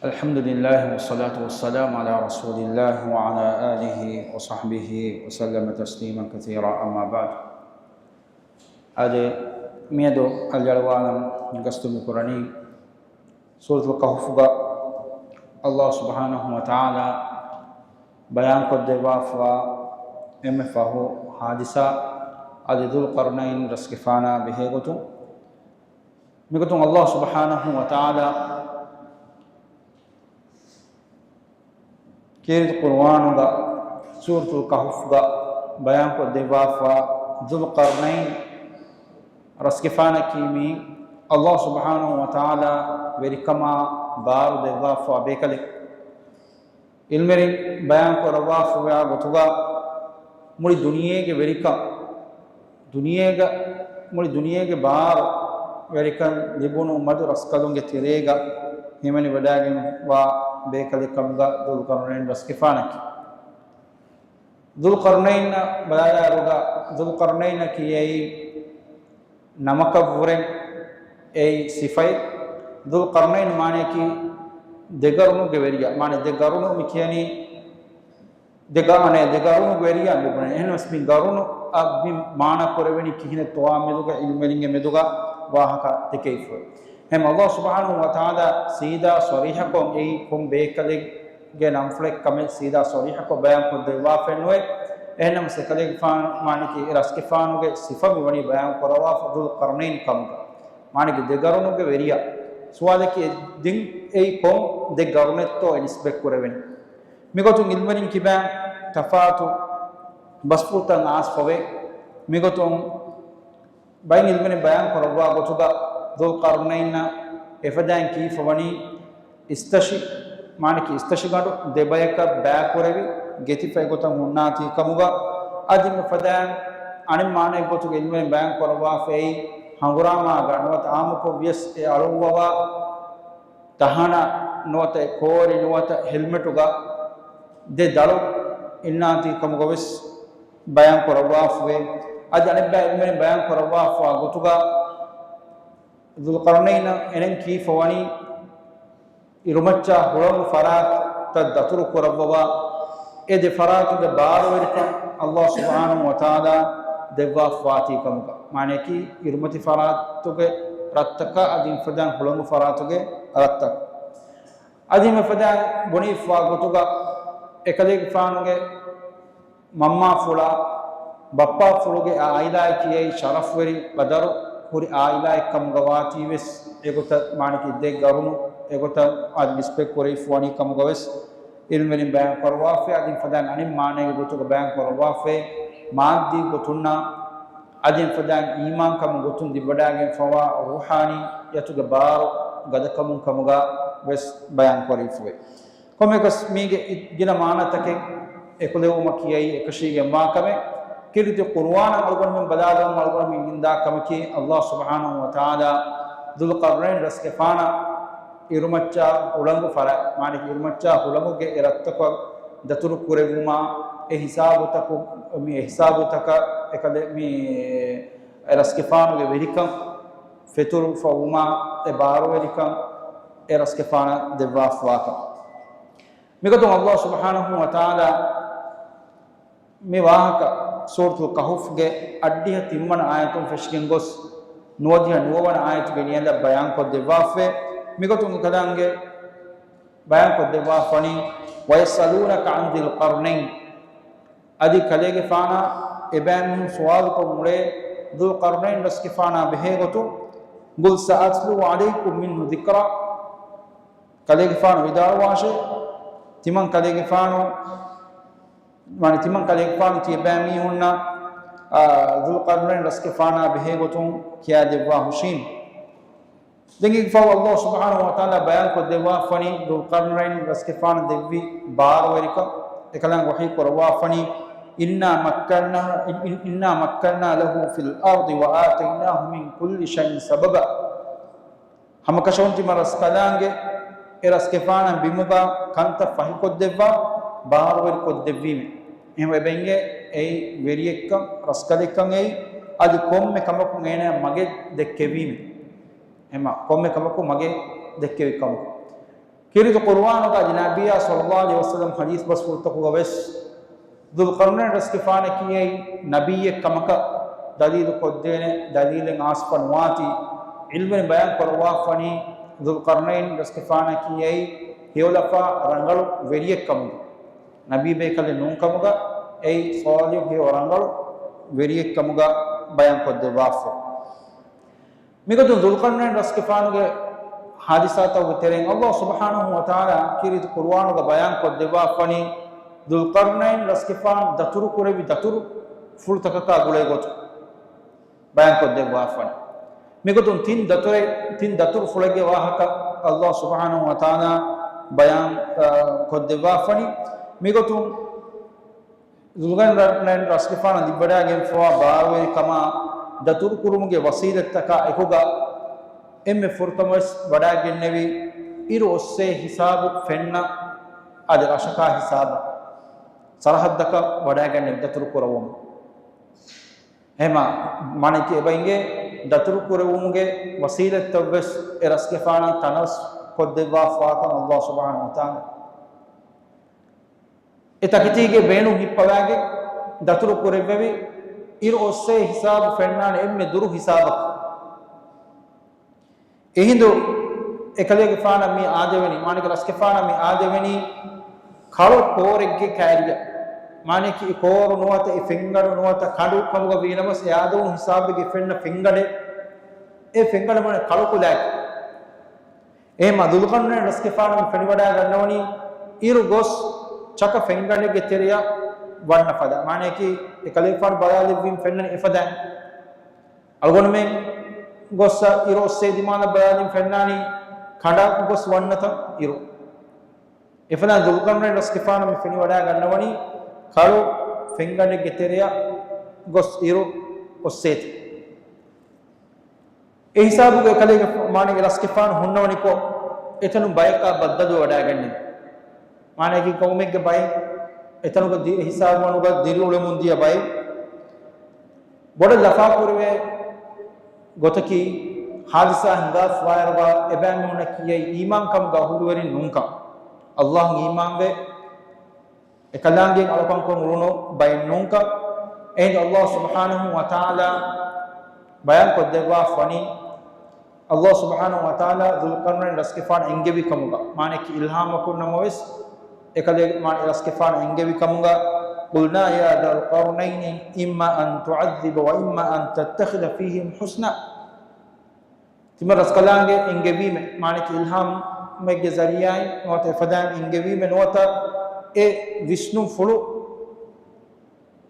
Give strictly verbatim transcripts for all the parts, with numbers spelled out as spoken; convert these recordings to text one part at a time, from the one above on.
الحمد لله والصلاة والسلام على رسول الله وعلى آله وصحبه وسلم تسليما كثيرا، أما بعد. އާދެ، މިއަދު އަލިއަޅުވާލަން ގަސްތު މިކުރަނީ ސޫރަތުލް ކަހުފުގަ ﷲ ސުބްޙާނަހޫ ވަތަޢާލާ ބަޔާންކޮށްދެއްވާފަ އެންމެ ފަހު ހާދިސާ، އަދި ޛުލްޤަރްނައިން ރަސްގެފާނާ ބެހޭގޮތުން. މިގޮތުން ﷲ ސުބްޙާނަހޫ ވަތަޢާލާ ކީރިތި ޤުރުއާނުގަ ސޫރަތުލް ކަހުފްގަ ބަޔާންކޮށްދެއްވާފަ، ޛުލްޤަރްނައިން ރަސްގެފާނަކީ މީ ﷲ ސުބްޙާނަހޫ ވަތަޢާލާ ވެރިކަމާ ބާރު ދެއްވާފަ ބޭކަލެއް. ޢިލްމުވެރިން ބަޔާން ކުރައްވާފަވާ ގޮތުގަ، މުޅި ދުނިޔޭގެ ވެރިކަން، ދުނިޔޭގަ، މުޅި ދުނިޔޭގެ ބާރު ވެރިކަން ލިބުނު މަދު ރަސްކަލުންގެ ތެރޭގަ ހިމެނިވަޑައިގެންވާ ބޭކަލެއް ކަމުގަ ޛުލްޤަރްނައިން ރަސްގެފާނަކީ. ޛުލްޤަރްނައިން ބަލާލާއިރުގަ، ޛުލްޤަރްނައިނަކީ އެއީ ނަމަކަށްވުރެ އެއީ ސިފައެއް. ޛުލްޤަރްނައިން މާނަޔަކީ ދެގަރުނުގެ ވެރިޔާ. މާނަ ދެގަރުނު މި ކިޔަނީ ދެގަ-، އަނެއް ދެގަރުނުގެ ވެރިޔާ މިބުނެ. އެހެންވެސް މި ގަރުނު އަށް މި މާނަ ކުރެވެނީ ކިހިނެއްތޯ މެދުގަ ޢިލްމުވެރިންގެ މެދުގަ ވާހަކަ ދެކެވިފަ. ހަމަ ﷲ ސުބްޙާނަހޫ ވަތަޢާލާ ސީދާ ޞަރީޙަކޮށް އެއީ ކޮން ބޭކަލެއްގެ ނަންފުޅެއް ކަމެއް ސީދާ ޞަރީޙަކޮށް ބަޔާން ކޮށްދެއްވާފައެއް ނުވޭ. އެހެންނަމަ އެކަލޭގެފާނު މާނަކީ އެ ރަސްގެފާނުގެ ސިފަ މިވަނީ ބަޔާން ކުރައްވާފަ ޛުލްޤަރްނައިން ކަމުގަ. މާނަކީ ދެ ގަރުނުގެ ވެރިޔާ. ސުވާލަކީ ދެން އެއީ ކޮން ދެ ގަރުނެއްތޯ އެ ނިސްބަތް ކުރެވެނީ؟ މިގޮތުން ޢިލްމުވެރިން ކިބައިން ތަފާތު ބަސްފުޅުތައް އާސްފަވޭ. މިގޮތުން ބައެއް ޢިލްމުވެރިން ބަޔާން ކުރައްވާ ގޮތުގަ، ޛުލްޤަރްނައިންއަށް އެފަދައިން ކީފަވަނީ އިސްތަށި، މާނަކީ އިސްތަށިގަނޑު ދެބަޔަކަށް ބައިކުރެވި، ގެތިފަ އެގޮތަށް ހުންނާތީ ކަމުގަ. އަދި މިފަދައިން އަނެއް މާނައެއް ގޮތުގަ ޢިލްމުވެރިން ބަޔާން ކުރައްވާފައި، ހަނގުރާމާގަ ނުވަތަ އާއްމުކޮށް ވިޔަސް އެ އަޅުއްވަވާ ތަހަނަ ނުވަތަ ކޯރި ނުވަތަ ހެލްމެޓުގަ ދެ ދަޅު އިންނާތީ ކަމުގަވެސް ބަޔާން ކުރައްވާފަވޭ. އަދި އަނެއްބައި ޢިލްމުވެރިން ބަޔާން ކުރައްވާފަ ގޮތުގަ، ޛުލްޤަރްނައިނަށް އެނެން ކީފަވަނީ އިރުމައްޗާ ހުޅަނގު ފަރާތްތައް ދަތުރު ކުރައްވަވާ، އެ ދެ ފަރާތުގެ ބާރުވެރިކަން ﷲ ސުބްޙާނަހޫ ވަތަޢާލާ ދެއްވާފާތީ ކަމުގަ. މާނައަކީ، އިރުމަތި ފަރާތުގެ ރަށްތަކާ އަދި މިފަދައިން ހުޅަނގު ފަރާތުގެ ރަށްތައް. އަދި މިފަދައިން ބުނެފާ ގޮތުގަ، އެކަލޭގެފާނުގެ މަންމާފުޅާ ބައްޕާފުޅުގެ އާއިލާއަކީ އެއީ ޝަރަފްވެރި ޤަދަރު ހުރި އާއިލާއެއް ކަމުގަ ވާތީވެސް، އެގޮތަށް މާނައަކީ ދެ ގަރުނު އެގޮތަށް އަދި ނިސްބަތް ކުރެވިފަވަނީ ކަމުގަވެސް ޢިލްމުވެރިން ބަޔާން ކުރައްވާފައި. އަދި މިފަދައިން އަނެއް މާނައެއްގެ ގޮތުގަ ބަޔާން ކުރައްވާފައި، މާއްދީ ގޮތުންނާ އަދި މިފަދައިން އީމާންކަމުގެ ގޮތުން ލިބިވަޑައިގެންފަވާ ރޫޙާނީއްޔަތުގެ ބާރު ގަދަކަމުން ކަމުގަ ވެސް ބަޔާން ކުރެވިފައި. ކޮންމެއަކަސް މީގެ އި-، ގިނަ މާނަތަކެއް އެކުލެވުމަކީ އެއީ އެކަށީގެންވާ ކަމެއް. ކީރިތި ޤުރުއާނަށް އަޅުގަނޑުމެން ބަލާލަމުން އަޅުގަނޑުމެން އިންދާ ކަމަކީ، ﷲ ސުބްޙާނަހޫ ވަތަޢާލާ ޛުލްޤަރްނައިން ރަސްގެފާނަށް އިރުމައްޗާ ހުޅަނގު ފަރާތް، މާނައަކީ އިރުމައްޗާ ހުޅަނގުގެ އެ ރަށްތަކަށް ދަތުރު ކުރެއްވުމާ، އެ ހިސާބުތަކު، މި އެ ހިސާބުތަކަށް އެކަލޭ މި އެ ރަސްގެފާނުގެ ވެރިކަން ފެތުރުފަވުމާ، އެ ބާރުވެރިކަން އެ ރަސްގެފާނަށް ދެއްވާފަވާކަން. މިގޮތުން ﷲ ސުބްޙާނަހޫ ވަތަޢާލާ މި ވާހަކަ ސޫރަތުލް ކަހުފްގެ އަށްޑިހަ ތިންވަނަ އާޔަތުން ފެށިގެން ގޮސް، ނުވަދިހަ ނުވަވަނަ އާޔަތުގެ ނިޔަނދަށް ބަޔާންކޮށްދެއްވާފައި. މިގޮތުން އެކަލާނގެ ބަޔާންކޮށްދެއްވާފަނީ، وَيَسْأَلُونَكَ عَنْ ذِي الْقَرْنَيْنِ. އަދި ކަލޭގެފާނާ އެބައިމީހުން ސުވާލުކޮށް އުޅޭ ޛުލްޤަރްނައިން ރަސްގެފާނާ ބެހޭގޮތުން، قُلْ سَأَتْلُو عَلَيْكُمْ مِنْهُ ذِكْرًا. ކަލޭގެފާނު ވިދާޅުވާށޭ، ތިމަން ކަލޭގެފާނު، ވަނީ ތިމަން ކަލޭގެފާނު ތިޔަބައިމީހުންނަށް، އާ، ޛުލްޤަރްނައިން ރަސްގެފާނާ ބެހޭގޮތުން ކިޔާދެއްވާހުށީމޭ. ދެން އެއީ ފަހު ﷲ ސުބްޙާނަހޫ ވަތަޢާލާ ބަޔާންކޮށްދެއްވާފަނީ، ޛުލްޤަރްނައިން ރަސްގެފާނަށް ދެއްވި ބާރުވެރިކަން. އެކަލާނގެ ވަޙީ ކުރައްވާފަނީ، إِنَّا مَكَّنَّا، إِنَّا مَكَّنَّا لَهُ فِي الْأَرْضِ وَآتَيْنَاهُ مِنْ كُلِّ شَيْءٍ سَبَبًا. ހަމަކަށަވަރުން ތިމަން ރަސްކަލާނގެ އެ ރަސްގެފާނަށް ބިމުގަ ކަންތައް ފަހިކޮށްދެއްވާ، ބާރުވެރިކޮށްދެއްވީމޭ. އެހެންވެ އެބައިނގޭ އެއީ ވެރިއެއްކަން، ރަސްކަލެއްކަން އެއީ، އަދި ކޮންމެ ކަމަކުން އޭނާ މަގެއް ދެއްކެވީމޭ. އެމަ ކޮންމެ ކަމަކުން މަގެއް ދެއްކެވި ކަމަކު. ކީރިތި ޤުރުއާނުގަ އަދި ނަބިއްޔާ ޞައްލައްލާހު ޢަލައިހި ވަސައްލަމް ޙަދީޘް ބަސްފުޅުތަކުގަ ވެސް ޛުލްޤަރްނައިން ރަސްގެފާނަކީ އެއީ ނަބިއްޔެއް ކަމަކަށް ދަލީލު ކޮށްދޭނެ ދަލީލެއް އާސްފަ ނުވާތީ، ޢިލްމުވެރިން ބަޔާން ކުރައްވާފަނީ ޛުލްޤަރްނައިން ރަސްގެފާނަކީ އެއީ ހެޔޮލަފާ ރަނގަޅު ވެރިއެއް ކަމުގަ، ނަބީ ބޭކަލެއް ނޫން ކަމުގަ، އެއީ ޞާލިޙު ހެޔޮ ރަނގަޅު ވެރިއެއް ކަމުގަ ބަޔާން ކޮށްދެއްވާފަ. މިގޮތުން ޛުލްޤަރްނައިން ރަސްގެފާނުގެ ޙާދިސާތަކުގެ ތެރެއިން ﷲ ސުބްޙާނަހޫ ވަތަޢާލާ ކީރިތި ޤުރުއާނުގަ ބަޔާން ކޮށްދެއްވާފަނީ، ޛުލްޤަރްނައިން ރަސްގެފާނު ދަތުރު ކުރެއްވި ދަތުރު ފުޅުތަކަކާ ގުޅޭ ގޮތުން ބަޔާން ކޮށްދެއްވާފަނީ. މިގޮތުން ތިން ދަތުރެއް، ތިން ދަތުރު ފުޅެއްގެ ވާހަކަ ﷲ ސުބްޙާނަހޫ ވަތަޢާލާ ބަޔާން، އާ، ކޮށްދެއްވާފަނީ. މިގޮތުން ޛުލްޤަރްނައިން ރަސްގެފާނަށް ލިބިވަޑައިގެންފަވާ ބާރުވެރިކަމާ ދަތުރުކުރުމުގެ ވަސީލަތްތަކާ އެކުގަ އެންމެ ފުރަތަމަވެސް ވަޑައިގެންނެވީ އިރު އޮއްސޭ ހިސާބު ފެންނަ އަދި ރަށަކާ ހިސާބަށް ސަރަހައްދަކަށް ވަޑައިގެންނެވި ދަތުރު ކުރައްވަމުން. އެހެމަ މާނައަކީ އެބަ އިނގޭ ދަތުރު ކުރެއްވުމުގެ ވަސީލަތްތައްވެސް އެ ރަސްގެފާނަށް ތަނަވަސް ކޮށްދެއްވާފާކަން ﷲ ސުބްޙާނަހޫ ވަތަޢާލާ. އެ ތަކެތީގެ ބޭނުން ހިއްޕަވާގެން ދަތުރު ކުރެއްވެވި އިރު އޮއްސޭ ހިސާބު ފެންނާނެ އެންމެ ދުރު ހިސާބަކަށް. އެހިނދު އެކަލޭގެފާނަށް މި އާދެވެނީ، މާނައަކީ ރަސްގެފާނަށް މި އާދެވެނީ ކަޅު ކޯރެއްގެ ކައިރިއަށް. މާނައަކީ އެ ކޯރު ނުވަތަ އެ ފެންގަނޑު ނުވަތަ ކަނޑު ކަމުގަ ވީނަމަސް އެ އާދެވުނު ހިސާބެއްގެ ފެންނަ ފެންގަނޑެއް، އެ ފެންގަނޑަށް ބުނަނީ ކަޅު ކުލައިގެ. އެހެމަ ޛުލްޤަރްނައިން ރަސްގެފާނު ފެނިވަޑައިގަންނަވަނީ އިރު ގޮސް ޗަކަ ފެންގަނޑެއްގެ ތެރެއަށް ވަންނަ ފަދަ. މާނައަކީ އެކަލޭގެފާނު ބަލާލެއްވީމަ ފެންނަނީ އެފަދައިން. އަޅުގަނޑުމެން ގޮއްސަ އިރު އޮއްސޭ ދިމާލަށް ބަލާލިން ފެންނާނީ ކަނޑަށް ގޮސް ވަންނަތަން އިރު. އެފަދައިން ޛުލްޤަރްނައިން ރަސްގެފާނު މި ފެނިވަޑައިގަންނަވަނީ ކަޅު ފެންގަނޑެއްގެ ތެރެއަށް ގޮސް އިރު އޮއްސޭތީ. އެ ހިސާބުގަ އެކަލޭގެ މާނައަކީ ރަސްގެފާނު ހުންނަވަނިކޮށް، އެތަނުން ބަޔަކާ ބައްދަލުވެވަޑައިގެންނެވި. މާނައަކީ ޤައުމެއްގެ ބައެއް އެތަނުގަ ދި-، އެ ހިސާބުވަނުގަ ދިރިއުޅެމުން ދިޔަ ބައެއް. ބޮޑަށް ލަފާކުރެވޭ ގޮތަކީ، ހާދިސާ ހިނގާފަވާއިރުގަ އެބައިމީހުންނަކީ އެއީ އީމާންކަމުގަ އަހުލުވެރިން ނޫންކަން. ﷲ އަށް އީމާންވެ، އެކަލާނގެ އަޅުކަންކޮށް އުޅުނު ބައެއް ނޫންކަން. އެހިނދު ﷲ ސުބްޙާނަހޫ ވަތަޢާލާ ބަޔާން ކޮށްދެއްވާފަނީ، ﷲ ސުބްޙާނަހޫ ވަތަޢާލާ ޛުލްޤަރްނައިން ރަސްގެފާނަށް އެންގެވި ކަމުގަ، މާނައަކީ އިލްހާމަކުން ނަމަވެސް، އެކަލޭ މާނަ ރަސްގެފާނަށް އެންގެވި ކަމުގަ، قلنا يا ذا القرنين إما أن تعذب وإما أن تتخذ فيهم حسنا. ތިމަން ރަސްކަލާނގެ އެންގެވީމެ، މާނައަކީ އިލްހާމެއްގެ ޒަރީޢާއިން ނުވަތަ އެފަދައިން އެންގެވީމެ ނުވަތަ އެ ވިސްނުންފުޅު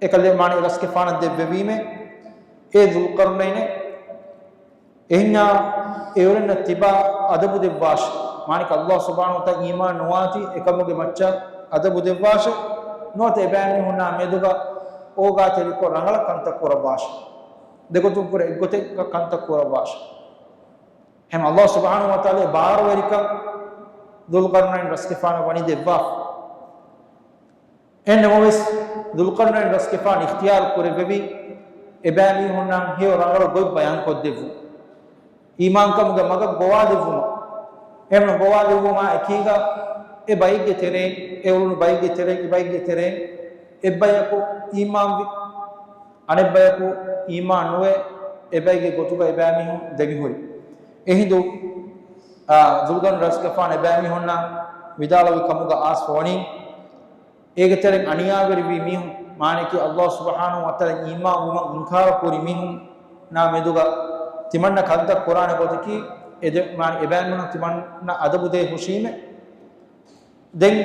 އެކަލޭ މާނައަކީ ރަސްގެފާނަށް ދެއްވެވީމެ، އޭ ޛުލްޤަރްނައިނޭ، އެހެންޏާ އެއުރެންނަށް ތިބާ އަދަބު ދެއްވާށޭ. މާނައަކީ ﷲ ސުބްޙާނަހޫ ވަތަޢާލާ އީމާން ނުވާތީ އެކަމުގެ މައްޗަށް އަދަބު ދެއްވާށޭ. ނުވަތަ އެބައިމީހުންނާ މެދުގަ އޯގާތެރިކޮށް ރަނގަޅަށް ކަންތައް ކުރައްވާށޭ. ދެގޮތުން ކުރެ އެއްގޮތެއްގަ ކަންތައް ކުރައްވާށޭ. އެހެން ﷲ ސުބްޙާނަހޫ ވަތަޢާލާގެ ބާރުވެރިކަން ޛުލްޤަރްނައިން ރަސްގެފާނަށް ވަނީ ދެއްވާފަ. އެހެން ނަމަވެސް، ޛުލްޤަރްނައިން ރަސްގެފާނު އިޚްތިޔާރު ކުރެއްވެވީ، އެބައިމީހުންނަށް ހެޔޮ ރަނގަޅު ގޮތް ބަޔާން ކޮށްދެއްވުން. އީމާންކަމުގެ މަގަށް ގޮވާލެއްވުމަށް. އެހެން ގޮވާލެއްވުމާ އެކީގަ، އެ ބައެއްގެ ތެރެއިން، އެ އުޅުނު ބައެއްގެ ތެރެއިން، އެ ބައެއްގެ ތެރެއިން، އެއްބަޔަކު އީމާންވި، އަނެއްބަޔަކު އީމާން ނުވެ، އެބައިގެ ގޮތުގަ އެބައިމީހުން ދެމިހުރި. އެހިނދު، އާ، ޛުލްޤަރްނައިން ރަސްގެފާނު އެބައިމީހުންނަށް ވިދާޅުވި ކަމުގަ އާސްފަ ވަނީ، އޭގެ ތެރެއިން އަނިޔާވެރިވި މީހުން، މާނައަކީ ﷲ ސުބްޙާނަހޫ ވަތަޢާލާ އީމާންވުމަށް އިންކާރު ކުރި މީހުންނާ މެދުގަ ތިމަންނަ ކަންތައް ކުރާނެ ގޮތަކީ، އެ ދެ-، މާނަ އެބައިމީހުން ތިމަންނަ އަދަބު ދޭ ހުށީމެ. ދެން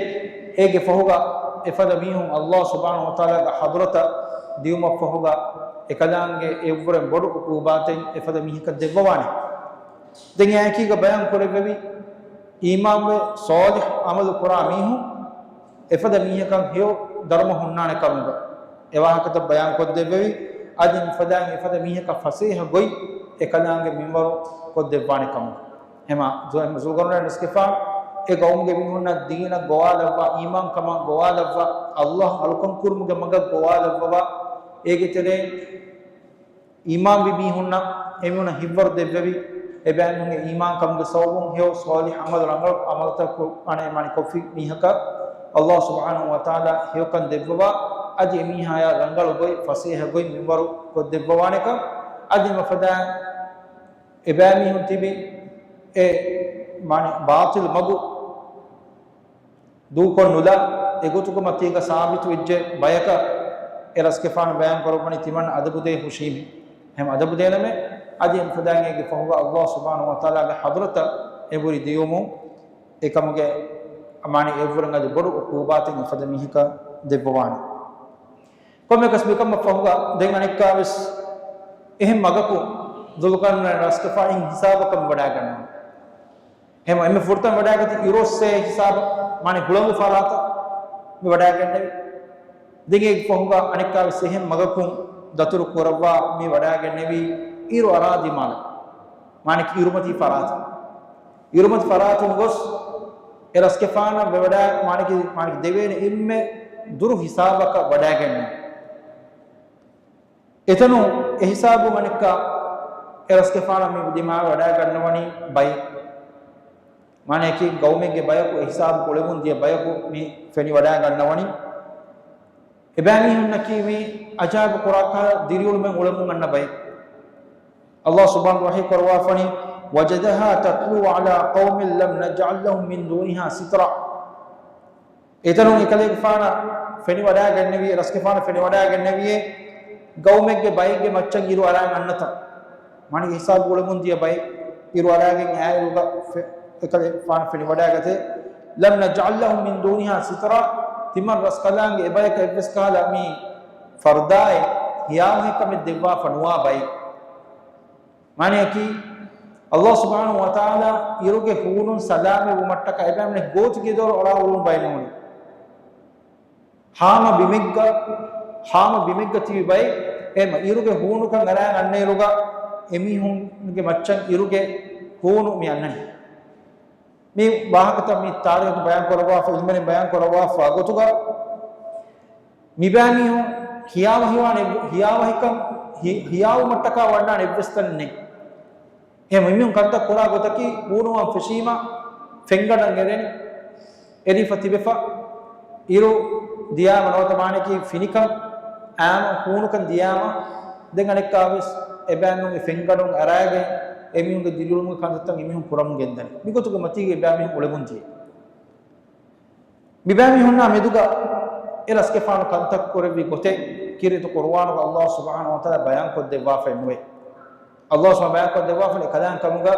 އޭގެ ފަހުގަ އެފަދަ މީހުން ﷲ ސުބްޙާނަހޫ ވަތަޢާލާގެ ޙަޟްރަތަށް ދިއުމަށްފަހުގަ، އެކަލާނގެ އެއްވުރެން ބޮޑު ޢުޤޫބާތެއް އެފަދަ މީހަކަށް ދެއްވަވާނެ. ދެން އެއާއެކީގަ ބަޔާން ކުރެއްވެވި، އީމާންވެ ޞާލިޙު ޢަމަލު ކުރާ މީހުން އެފަދަ މީހަކަށް ހެޔޮ ދަރުމަ ހުންނާނެ ކަމުގަ އެ ވާހަކަތައް ބަޔާން ކޮށްދެއްވެވި، އަދި މިފަދައިން އެފަދަ މީހަކަށް ފަސޭހަ ގޮތް އެކަލާނގެ މިންވަރު ކޮށްދެއްވާނެ ކަމުގަ. އެހެމަ ޛު-، ޛުލްޤަރްނައިން ރަސްގެފާނު އެ ޤައުމުގެ މީހުންނަށް ދީނަށް ގޮވާލައްވާ، އީމާންކަމަށް ގޮވާލައްވާ، ﷲ އަޅުކަން ކުރުމުގެ މަގަށް ގޮވާލައްވަވާ، އޭގެ ތެރެއިން އީމާންވި މީހުންނަށް އެމީހުންނަށް ހިތްވަރު ދެއްވެވި، އެބައިމީހުންގެ އީމާންކަމުގެ ސަބަބުން ހެޔޮ ސޯލިހް ޢަމަލު ރަނގަޅު ޢަމަލުތައް ކުރާނެ މާނަ ކޮށްފި މީހަކަށް ﷲ ސުބްޙާނަހޫ ވަތަޢާލާ ހެޔޮކަން ދެއްވަވާ، އަދި އެމީހާޔާ ރަނގަޅު ގޮތް ފަސޭހަ ގޮތް މިންވަރު ކޮށްދެއްވަވާނެކަން. އަދި އެފަދައިން އެބައިމީހުން ތިބި އެ މާނަ ބާޠިލް މަގު ދޫކޮށް ނުލާ، އެގޮތުގެ މަތީގަ ސާބިތުވެއްޖެ ބަޔަކަށް އެ ރަސްގެފާނު ބަޔާން ކުރައްވަނީ ތިމަން އަދަބުދޭ ހުށީމޭ. ހަމަ އަދަބުދޭނަމޭ، އަދި އެފަދައިން އޭގެ ފަހުގަ ﷲ ސުބްޙާނަހޫ ވަތަޢާލާގެ ޙަޟްރަތަށް އެ ހުރި ދިޔުމުން އެކަމުގެ މާނަ އެއްވުރެން އަދި ބޮޑު ޢުޤޫބާތެއް އެފަދަ މީހަކަށް ދެއްވަވާނެ. ކޮންމެއަކަސް މިކަމަށް ފަހުގަ ދެން އަނެއްކާވެސް އެހެން މަގަކު ޛުލްޤަރްނައިން ރަސްގެފާނު އެހެން ހިސާބަކަށް ވަޑާގަންނަވާނެ. ހަމަ އެންމެ ފުރަތަމަ ވަޑާގަތީ އިރުއޮއްސޭ ހިސާބަށް، މާނަ ހުޅަނގު ފަރާތަށް މި ވަޑާގެންނެވި. ދެން އޭގެ ފަހުގަ އަނެއްކާވެސް އެހެން މަގަކުން ދަތުރު ކުރައްވާ މި ވަޑާގެންނެވީ އިރު އަރާ ދިމާލަށް. މާނަ އިރުމަތީ ފަރާތަށް. އިރުމަތި ފަރާތުން ގޮސް އެ ރަސްގެފާނަށް ވެވަޑާ، މާނަ މާނަ ދެވޭނެ އެންމެ ދުރު ހިސާބަކަށް ވަޑާގެންނެވި. އެތަނުން އެ ހިސާބުން އަނެއްކާ އެ ރަސްގެފާނަށް މި ދިމާވެ ވަޑާގަންނަވަނީ ބައެއް. މާނައަކީ ގައުމެއްގެ ބަޔަކު އެ ހިސާބު ކުޅެވުން ދިޔަ ބަޔަކު މި ފެނިވަޑާގަންނަވަނީ. އެބައިމީހުންނަކީ މި އަޖާއިބު ކުރާކަހަލަ ދިރިއުޅުމެއް އުޅެމުން އަންނަ ބައެއް. ﷲ ސުބްޙާނަހޫ ވަހީ ކުރައްވާފަނީ، وجدها تتلو على قوم لم نجعل لهم من دونها سترا. އެތަނުން އެކަލޭގެފާނަށް ފެނިވަޑާގެންނެވި، ރަސްގެފާނަށް ފެނިވަޑާގެންނެވިއޭ، ގައުމެއްގެ ބައެއްގެ މައްޗަށް އިރު އަރާން އަންނަތަން. މާނަ ހިސާބު އުޅެމުން ދިޔަ ބައެއް އިރު އަރާގެން އާއިރުގަ ފެ-، އެކަލޭގެފާނަށް ފެނިވަޑާގަތޭ. لم نجعل لهم من دونها سترا، ތިމަން ރަސްކަލާނގެ އެބަޔަކަށް އެއްވެސް ކަހަލަ މި ފަރުދާއެއް ހިޔާވަހިކަމެއް ދެއްވާފަ ނުވާ ބައެއް. މާނައަކީ، ﷲ ސުބްޙާނަހޫ ވަތަޢާލާ އިރުގެ ހޫނުން ސަލާމަތްވުމަށްޓަކާ އެބައިމީހުން ގޯތި ގެދޮރު އަޅާ އުޅުނު ބައެއް ނޫނީ. ހާމަ ބިމެއްގަ، ހާމަ ބިމެއްގަ ތިބި ބައެއް، އެހެންމަ އިރުގެ ހޫނުކަން އަރާން އަންނައިރުގަ އެމީހުންގެ މައްޗަށް އިރުގެ ހޫނު މި އަންނަނީ. މި ވާހަކަތައް މި ތާރީޚު ބަޔާން ކުރައްވާފަ، އިލްމުވެރިން ބަޔާން ކުރައްވާފަ ގޮތުގަ، މިބައިމީހުން ހިޔާވަހިވާނެ، ހިޔާވަހިކަން، ހި-، ހިޔާވުމަށްޓަކާ ވަންނާނެ އެއްވެސް ތަނެއް ނެތް. އެހެން މިމީހުން ކަންތައް ކުރާ ގޮތަކީ ހޫނުވާން ފެށީމަ ފެންގަނޑަށް އެރެނީ. އެރިފަ ތިބެފަ އިރު ދިޔާމަ ނުވަތަ މާނައަކީ ފިނިކަން އާމަ ހޫނުކަން ދިޔާމަ ދެން އަނެއްކާވެސް އެބައިމީހުން އެ ފެންގަނޑުން އަރާގެން އެމީހުންގެ ދިރިއުޅުމުގެ ކަންތައްތައް އެމީހުން ކުރަމުން ގެންދަނީ. މިގޮތުގެ މަތީގަ އެބައިމީހުން އުޅެމުން ދިޔަ. މިބައިމީހުންނާ މެދުގަ އެ ރަސްގެފާނު ކަންތައް ކުރެއްވި ގޮތެއް ކީރިތި ޤުރުއާނުގަ ﷲ ސުބްޙާނަހޫ ވަތަޢާލާ ބަޔާންކޮށްދެއްވާފައެއް ނުވޭ. ﷲ ސުބްޙާނަހޫ ބަޔާންކޮށްދެއްވާފަނީ އެކަލާނގެ ކަމުގަ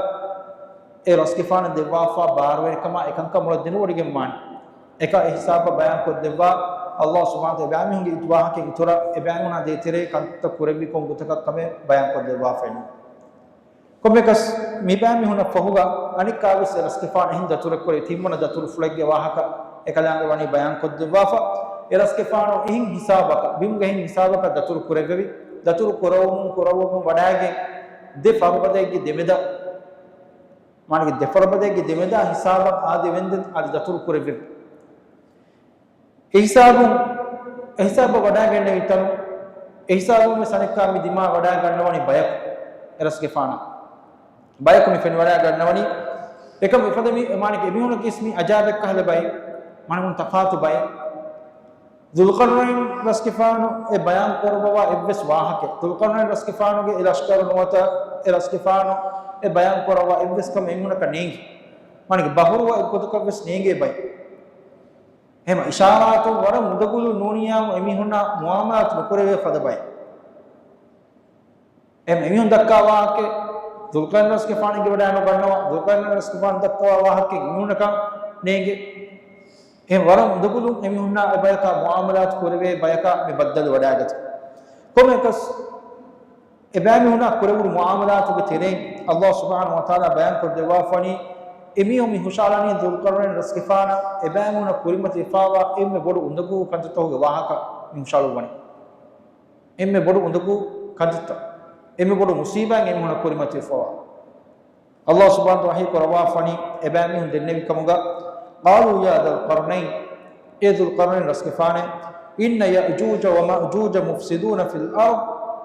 އެ ރަސްގެފާނަށް ދެއްވާފާ ބާރުވެރިކަމާ އެކަންކަން މޮޅަށް ދެނެވޮޑިގެންވާނެ. އެކަ އެ ހިސާބަށް ބަޔާންކޮށްދެއްވާ ﷲ ސުބްޙާނަހޫ ވަތަޢާލާ އެބައިމީހުންގެ އިތުބާހަކެއް އިތުރަށް އެބައިމީހުނާ ދޭތެރޭ ކަންތައް ކުރެއްވި ކޮން ގޮތަކަށް ކަމެއް ބަޔާންކޮށްދެއްވާފައެއް ނުވޭ. ކޮންމެއަކަސް، މިބައިމީހުނަށް ފަހުގަ އަނެއްކާވެސް އެ ރަސްގެފާނު އެހެން ދަތުރެއްކުރެވި ތިންވަނަ ދަތުރުފުޅެއްގެ ވާހަކަ އެކަލާނގެ ވަނީ ބަޔާންކޮށްދެއްވާފަ. އެ ރަސްގެފާނު އެހެން ހިސާބަކަށް، ބިމުގެ އެހެން ހިސާބަކަށް ދަތުރު ކުރެއްވެވި. ދަތުރު ކުރައްވަމުން ކުރައްވަމުން ވަޑާގެން ދެ ފަރުބަދައެއްގެ ދެމެދަށް، މާނައަކީ ދެ ފަރުބަދައެއްގެ ދެމެދާ ހިސާބަށް އާދެވެންދެން އަދި ދަތުރު ކުރެއްވެވި. އެ ހިސާބުން، އެ ހިސާބަށް ވަޑާގެންނެވި ތަނު، އެ ހިސާބުން ވެސް އަނެއްކާ މި ދިމާވެ ވަޑާގަންނަވަނީ ބަޔަކު، އެ ރަސްގެފާނަށް. ބަޔަކު މި ފެނިވަޑާގަންނަވަނީ. އެކަމް އެފަދަ މި، މާނައަކީ އެމީހުނަކީ މި އަޖާއިބެއްކަހަލަ ބައެއް، މާނައަކީ ތަފާތު ބައެއް. ޛުލްޤަރްނައިން ރަސްގެފާނު އެ ބަޔާން ކުރައްވާ އެއްވެސް ވާހަކައެއް، ޛުލްޤަރްނައިން ރަސްގެފާނުގެ އެ ލަޝްކަރު ނުވަތަ އެ ރަސްގެފާނު އެ ބަޔާން ކުރައްވާ އެއްވެސް ކަމެއް އެމީހުނަކަށް ނޭނގި. މާނައަކީ ބަހުރުވާ އެއްގޮތަކަށް ވެސް ނޭނގޭ ބައެއް. އެހެން އިޝާރާތު ވަރަށް އުނދަގުލުން ނޫނިއްޔާމު އެމީހުންނާ މުއާމަލާތު ނުކުރެވޭ ފަދަ ބައެއް. އެހެން އެމީހުން ދައްކާ ވާހަކައެއް ޛުލްޤަރްނައިން ރަސްގެފާނުގެ ވަޑާނުގަންނަވާ، ޛުލްޤަރްނައިން ރަސްގެފާނު ދައްކަވާ ވާހަކައެއް އެމީހުންނަކަށް ނޭނގޭ. އެހެން ވަރަށް އުނދަގުލުން އެމީހުންނާ އެބަޔަކާ މުއާމަލާތު ކުރެވޭ ބަޔަކާ މި ބައްދަލު ވަޑާގަތީ. ކޮންމެއަކަސް، އެބައިމީހުނާ ކުރެވުނު މުއާމަލާތުގެ ތެރެއިން ﷲ ސުބްޙާނަހޫ ވަތަޢާލާ ބަޔާންކޮށްދެއްވާފަނީ، އެމީހުން މި ހުށަހަޅަނީ ޛުލްޤަރްނައިން ރަސްގެފާނަށް އެބައިމީހުނަށް ކުރިމަތިވެފާވާ އެންމެ ބޮޑު އުނދަގޫ ކަންތައްތަކުގެ ވާހަކަ މި ހުށަހަޅުއްވަނީ. އެންމެ ބޮޑު އުނދަގޫ ކަންތައްތައް، އެންމެ ބޮޑު މުސީބާތް އެމީހުނަށް ކުރިމަތިވެފާވާ. ﷲ ސުބްޙާނަހޫ ވަތަޢާލާ ވަޙީ ކުރައްވާފަނީ އެބައިމީހުން ދެންނެވި ކަމުގަ، قَالُوا يَا ذَا الْقَرْنَيْنِ، އޭ ޛުލްޤަރްނައިން ރަސްގެފާނޭ، إِنَّ يَأْجُوجَ وَمَأْجُوجَ مُفْسِدُونَ فِي الْأَرْضِ،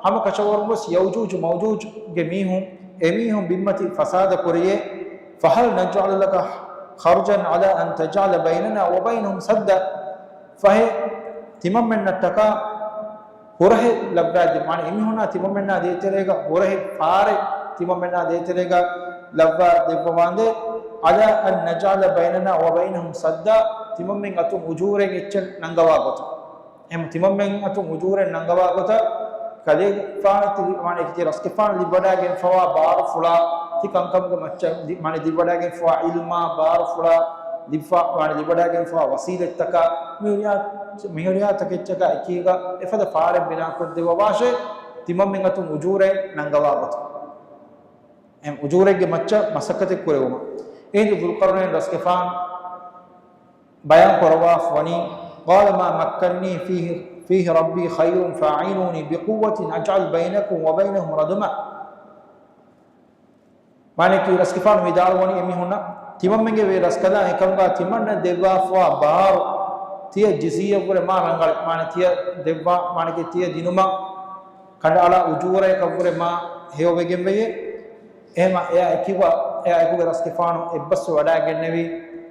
ހަމަކަށަވަރުން ވެސް ޔައުޖޫޖު މައުޖޫޖުގެ މީހުން އެމީހުން ބިންމަތި ފަސާދަ ކުރިޔޭ، فهل نجعل لك خرجا على أن تجعل بيننا وبينهم سدا؟ ފަހެ، ތިމަންމެންނަށްޓަކާ ހުރަހެއް ލައްވާ ދެ، މާނަ އެމީހުންނާ ތިމަންމެންނާ ދޭތެރޭގަ ހުރަހެއް ފާރެއް ތިމަންމެންނާ ދޭތެރޭގަ ލައްވާ ދެއްވަވާނދޭ، على أن نجعل بيننا وبينهم سدا، ތިމަންމެން އަތުން އުޖޫރައެއް އެއްޗެއް ނަންގަވާ ގޮތަށް. އެހެން ތިމަންމެން އަތުން އުޖޫރައެއް ނަންގަވާ ގޮތަށް، ކަލޭގެފާނަށް ތި، މާނަ އެކި ތި ރަސްގެފާނު ލިބިވަޑައިގެންފަވާ ބާރުފުޅާ، ތި ކަންކަމުގެ މައްޗަށް ލި، މާނަ ލިބިވަޑައިގެންފަވާ ޢިލްމާ ބާރުފުޅާ، ލިބިފަ، މާނަ ލިބިވަޑައިގެންފަވާ ވަސީލަތްތަކާ، މި ހުރިހާ، މި ހުރިހާ ތަކެއްޗަކާ އެކީގަ އެފަދަ ފާރެއް ބިނާކޮށްދެއްވަވާށޭ، ތިމަންމެން އަތުން އުޖޫރައެއް ނަންގަވާ ގޮތަށް. އެހެން އުޖޫރެއްގެ މައްޗަށް މަސައްކަތެއް ކުރެވުމަށް. އެހިނދު ޛުލްޤަރްނައިން ރަސްގެފާނު ބަޔާން ކުރައްވާފަ ވަނީ، قال ما مكني فيه، فيه ربي خير فأعينوني بقوة أجعل بينكم وبينهم ردما. މާނައަކީ ރަސްގެފާނު ވިދާޅުވަނީ އެމީހުންނަށް ތިމަންމެންގެ ވެރި ރަސްކަލާނގެ އެކަމުގަ ތިމަންނަށް ދެއްވާފަވާ ބާރު ތިޔަ ޖިޒިއްޔަ ވުރެ މާ ރަނގަޅެއް. މާނަ ތިޔަ ދެއްވާ، މާނައަކީ ތިޔަ ދިނުމަށް ކަނޑައަޅާ އުޖޫރައަކަށްވުރެ މާ ހެޔޮވެގެންވެޔޭ. އެހެމަ އެއާ އެކިވަ، އެއާ އެކުގަ ރަސްގެފާނު އެއްބަސްވެ ވަޑައިގެންނެވީ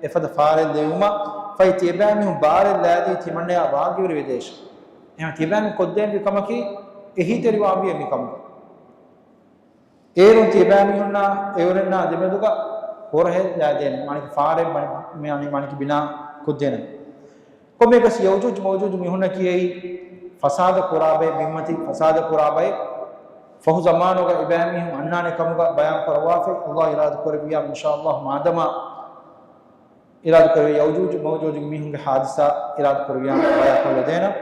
އެފަދަ ފާރެއް ލެވުމަށް. ފަހެ ތިޔަބައިމީހުން ބާރެއް ލައިދީ ތިމަންނަޔާ ވާގިވެރިވެދޭށޭ. އެހެމަ ތިޔަބައިމީހުން ކޮށްދޭންވީ ކަމަކީ އެހީތެރިވާންވީ އެމީ ކަމުގަ. އޭރުން ތިޔަބައިމީހުންނާ އެއުރެންނާ ދެމެދުގަ ހުރަހެއް ލައިދޭނެ، މާނައަކީ ފާރެއް މަނި، މި، މާނައަކީ ބިނާ ކޮށްދޭނެ. ކޮންމެއަކަސް ޔައުޖޫޖު މައުޖޫޖު މީހުންނަކީ އެއީ ފަސާދަ ކުރާ ބައެއް، ބިންމަތި ފަސާދަ ކުރާ ބައެއް. ފަހު ޒަމާނުގަ އެބައިމީހުން އަންނާނެ ކަމުގަ ބަޔާން ކުރައްވާފައި، ﷲ އިރާދަ ކުރެއްވިއްޔާ، އިންޝާﷲ މާދަމާ އިރާދަ ކުރެވޭ، ޔައުޖޫޖު މައުޖޫޖު މީހުންގެ ހާދިސާ އިރާދަ ކުރެއްވިއްޔާ ބަޔާން ކޮށްލަދޭނަން.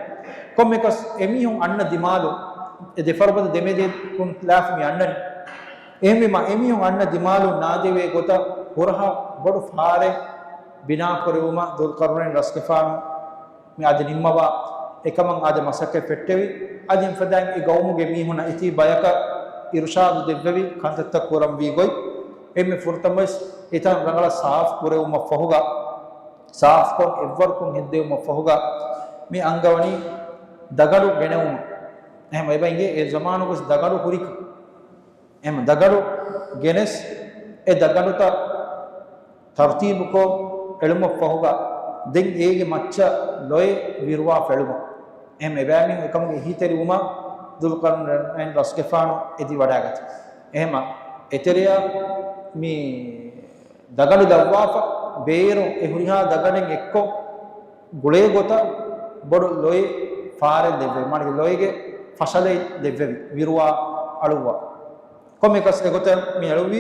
ކޮންމެއަކަސް އެމީހުން އަންނަ ދިމާލު، އެ ދެ ފަރުބަދަ ދެމެދެއްކުން ލާފަ މި އަންނަނީ. އެހެންވީމާ، އެމީހުން އަންނަ ދިމާލު ނާދެވޭ ގޮތަށް ހުރަހަށް ބޮޑު ފާރެއް ބިނާކުރެވުމަށް ޛުލްޤަރްނައިން ރަސްގެފާނު މި އަދި ނިންމަވާ އެކަމަށް އާދެ މަސައްކަތް ފެއްޓެވި. އަދި އެފަދައިން އެ ގައުމުގެ މީހުންނަށް އެތީ ބަޔަކަށް އިރުޝާދު ދެއްވެވި ކަންތައްތައް ކުރަންވީ ގޮތް. އެންމެ ފުރަތަމަވެސް އެތަން ރަނގަޅަށް ސާފު ކުރެވުމަށްފަހުގަ، ސާފުކޮށް އެއްވަރުކޮށް ހެއްދެވުމަށްފަހުގަ މި އަންގަވަނީ ދަގަނޑު ގެނެވުމަށް. އެހެމަ އެބަ އިނގޭ އެ ޒަމާނުގަސް ދަގަނޑު ހުރިކަން. އެހެމަ ދަގަނޑު ގެނެސް އެ ދަގަނޑުތައް ތަރުތީބުކޮށް އެޅުމަށްފަހުގަ ދެން އޭގެ މައްޗަށް ލޮއެއް ވިރުވާފަ އެޅުމަށް. އެހެމަ އެބައިމީހުން އެކަމުގެ އެހީތެރިވުމަށް ޛުލްޤަރްނައިން ރަސްގެފާނު އެދިވަޑައިގަތީ. އެހެމަ އެތެރެއަށް މި ދަގަނޑު ލައްވާފަ، ބޭރުން އެ ހުރިހާ ދަގަނޑެއް އެއްކޮށް ގުޅޭ ގޮތަށް ބޮޑު ލޮއެއް ފާރެއް ލެއްވެވި، މާނައަކީ ލޮއެގެ ފަށަލައެއް ލެއްވެވި، ވިރުވާ އަޅުއްވާ. ކޮންމެއަކަސް އެގޮތަށް މި އެޅުއްވީ.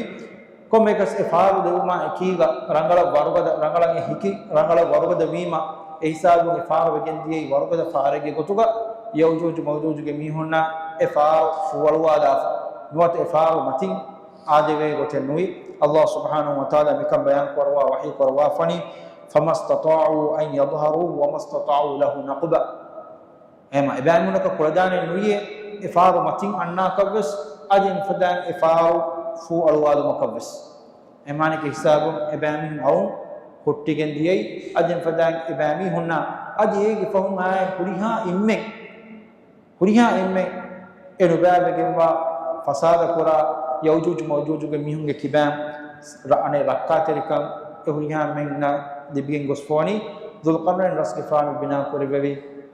ކޮންމެއަކަސް އެ ފާރު ލެވުމާ އެކީގަ ރަނގަޅަށް ވަރުގަދަ، ރަނގަޅަށް އެ ހިކި ރަނގަޅަށް ވަރުގަދަ ވީމަ، އެ ހިސާބުން އެ ފާރު ވެގެން ދިޔައީ ވަރުގަދަ ފާރެއްގެ ގޮތުގަ. ޔައުޖޫޖު މައުޖޫޖުގެ މީހުންނަށް އެ ފާރު ފޫއަޅުވާލާފަ. ނުވަތަ އެ ފާރު މަތިން އާދެވޭ ގޮތެއް ނުވި. ﷲ ސުބްޙާނަހޫ ވަތަޢާލާ މިކަން ބަޔާން ކުރައްވާ ވަޙީ ކުރައްވާފަނީ، فما استطاعوا أن يظهروه وما استطاعوا له نقبا. އެހެމަ އެބައިމީހުންނަކަށް ކުޅަދާނެއް ނުވިޔޭ، އެ ފާރު މަތިން އަންނާކަށްވެސް، އަދި އެފަދައިން އެ ފާރު ފޫއަޅުވާލުމަކަށްވެސް. އެމާނައަކީ ހިސާބުން އެބައިމީހުން އައުން ހުއްޓިގެން ދިޔައީ، އަދި އެފަދައިން އެބައިމީހުންނާ އަދި އޭގެ ފަހުން އާއި ހުރިހާ އެންމެން، ހުރިހާ އެންމެން އެ ނުބައިވެގެންވާ ފަސާދަ ކުރާ ޔައުޖޫޖު މައުޖޫޖުގެ މީހުންގެ ކިބައިން ރަ، އަނެއް ރައްކާތެރިކަން އެ ހުރިހާ އެންމެންނަށް ލިބިގެން ގޮސްފަވަނީ ޛުލްޤަރްނައިން ރަސްގެފާނު ބިނާ ކުރެއްވެވި